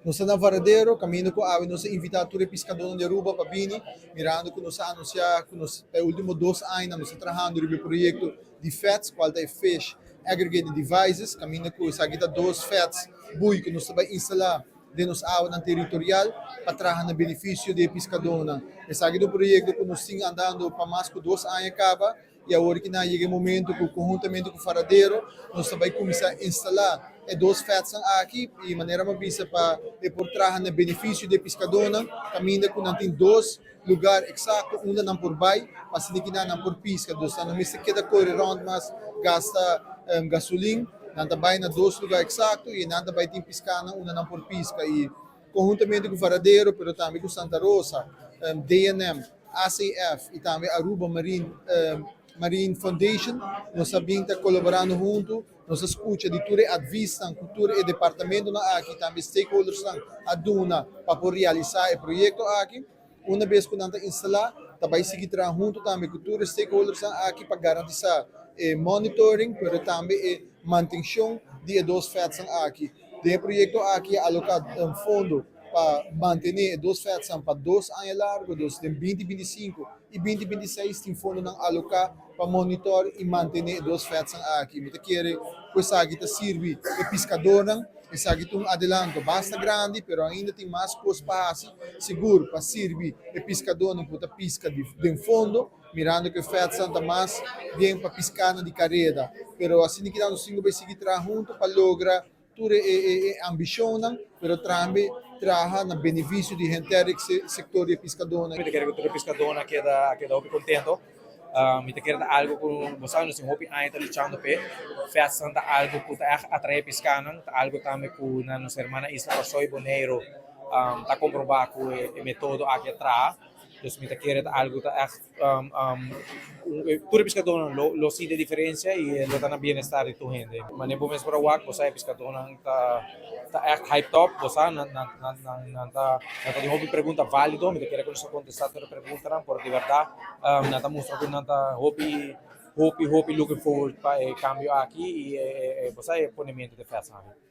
Nos ta na Varadero, kaminda ku awe nos a invitá tur e piskadónan di Aruba pa bini, mirando ku nos a anunsiá ku nos pa e último dos añanan nos ta trahando riba e proyekto di FADs, kual ta e Fish Aggregating Devices, kaminda ku esaki ta dos FADs bui ku nos ta bai instalá den nos awanan teritorial pa traha na benefisio di e piskadónan. Esaki ta un proyekto ku nos tin andando pa mas ku dos aña kaba. I awor ki nan a yega e momento ku konhuntamente ku Varadero nos ta bai kuminsá instalá e dos fètsnan aki i manera mi a bisa pa e por traha na benefisio di e piskadónan kaminda ku nan tin dos lugar eksakto unda nan por bai pa asina ki nan nan por piska. Dus nan no mester keda kore rònt mas gasta gasolin, nan ta bai na dos lugar eksakto i nan ta bai tin piskanan unda nan por piska i konhuntamente ku Varadero pero tambe ku Santa Rosa, DNM. ACF y tambe Aruba Marine Marine Foundation nos a bin ta colaborando hunto, nos a scucha di tur e adviesnan cu tur e departamentonan aki tambe stakeholdersnan a duna pa por realisa e proyecto aki. Una bes cu nan ta instala ta bay sigui traha hunto tambe cu tur e stakeholdersnan aki pa garantisa e monitoring pero tambe e mantencion di e dos FEDsnan aki. Den e proyecto aki a aloca fondo pa mantene e dos fètsan pa dos aña largo, dus den 2025 i 2026 tin fondonan aloká pa monitor i mantene e dos fètsan aki. Mi ta kere ku esaki ta sirbi e piskadornan. Esaki ta un adelanto basta grandi, pero ainda tin mas kos pa hasi, sigur pa sirbi e piskadornan ku ta piska den fondo, mirando ku e fètsan ta mas bien pa piskanan di kareda. Pero asina kinan nos tin ku bai sigui traha huntu pa logra tur e ambishonnan, pero tambe traha na benefisio di henter e sektor di e piskadónan. Mi ta kere ku tur e piskadónan keda keda hopi kontento. Mi ta kere ta algu ku bo sa nos tin hopi aña ta luchando p'e. Fèstnan ta algu ku ta ègt atraé piskanan, ta algu tambe ku na nos hermana isla Kòrsou i Boneiru ta komprobá ku e metodo aki a traha. Dus mi ta kere ta algu ta ègt tur e piskadónan lo sinti e diferensia i lo ta na bienestar di tur hende. Manera bo mes por a wak, bo sa e piskadónan ta ta ègt hyped up, bo sa nan nan nan ta nan ta tin hopi pregunta válido, mi ta kere ku nos a kontestá tur e preguntanan, por di bèrdat nan ta mustra ku nan ta hopi hopi hopi looking forward pa e kambio aki i e bo sa e ponementu di e fèsta aki.